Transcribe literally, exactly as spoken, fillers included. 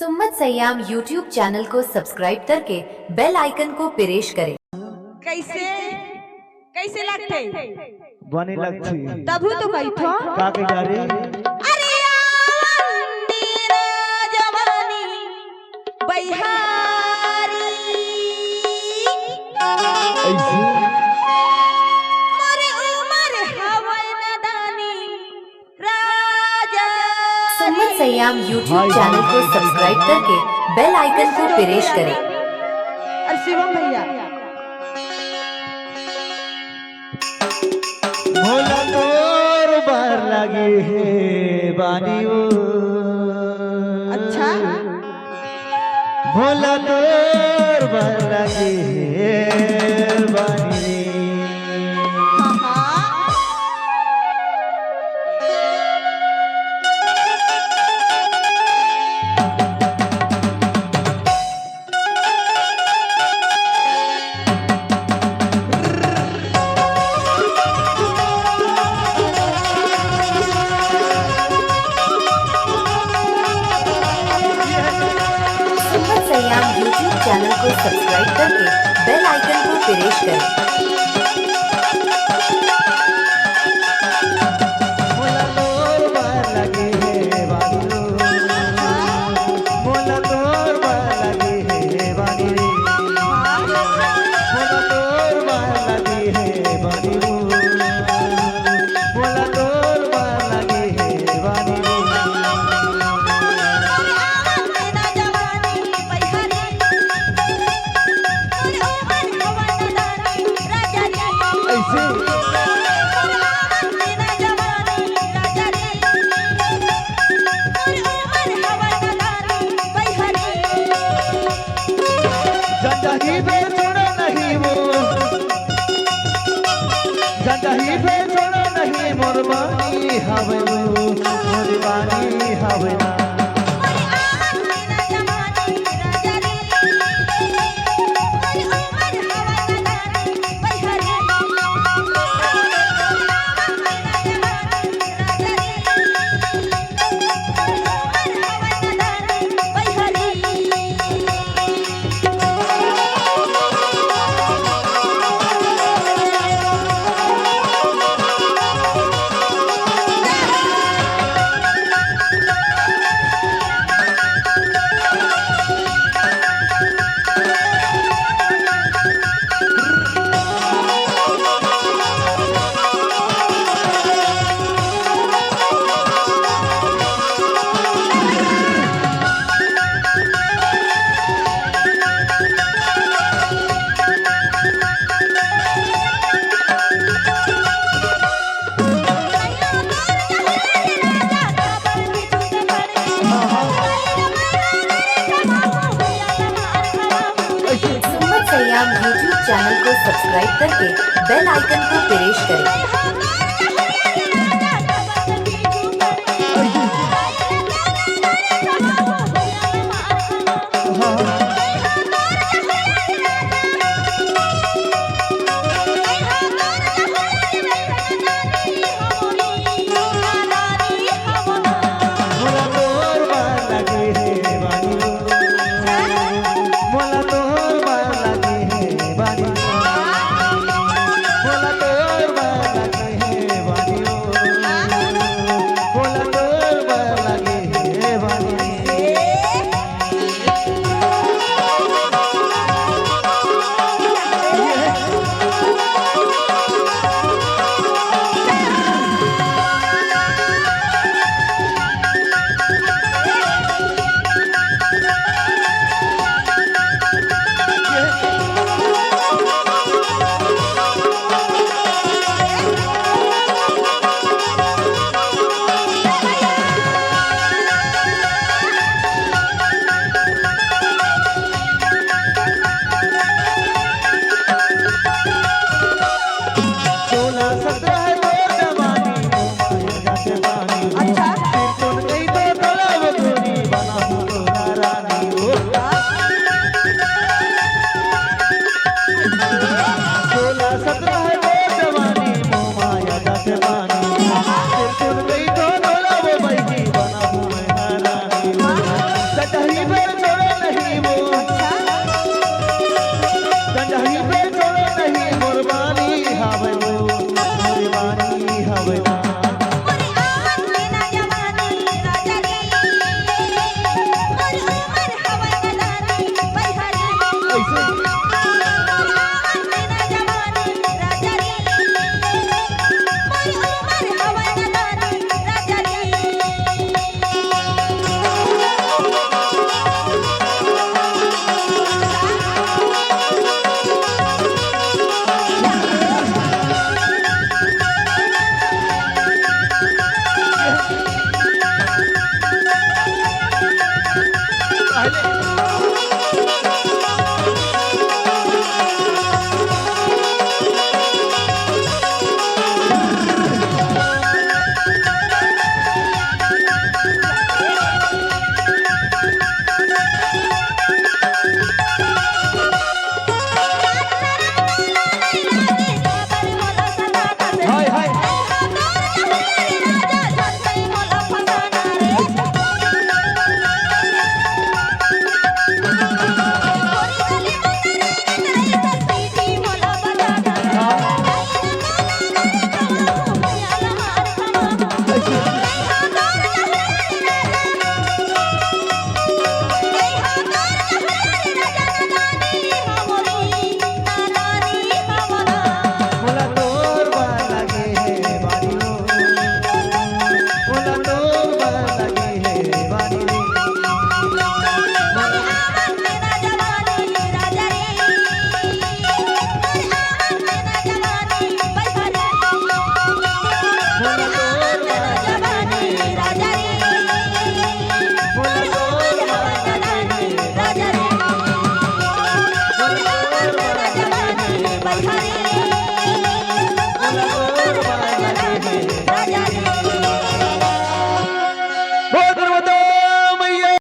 सुम्मत Siam YouTube channel को subscribe करके बेल आइकन को प्रेस करें। कइसे, कइसे लगथे? बने लगथे। तभू तो कहिथो। का कहि डारे? अरे आवन दे ना जवानी बइहारी। अइसे? मोर उमर हवय नदानी राजा। सुम्मत सयाम YouTube चैनल को सब्सक्राइब करके बेल आइकन को प्रेस करें। अउ शिवम भइया। मोला तोर बर लगे हे बानी वो। अच्छा। मोला तोर बर लगे हे बानी रे। हाँ, हाँ। सुम्मत सयाम YouTube चैनल को सब्सक्राइब करके बेल आइकन को प्रेस करें। मोला तोर बर लगे हे बाबू, मोला तोर बर लगे हे बाबू, मोला तोर बर लगे हे बाबू, मोला तोर बर लगे हे बाबू। अइसे। जंजाही बे छोड़ा नहीं वो, जंजाही बे छोड़ा नहीं मोर बानी हवे वो, मोर बानी हवे ना। सुम्मत सयाम YouTube चैनल को सब्सक्राइब करके बेल आइकन को प्रेस करें। मोला तोर बर लगे हे बानी, मोला तोर बर लगे हे बानी, मोला तोर बर लगे गंडहरी पे जोड़े नहीं वो। गंडहरी पे जोड़े नहीं, मोर बानी हवे वो, मोर बानी हवे ना। पहले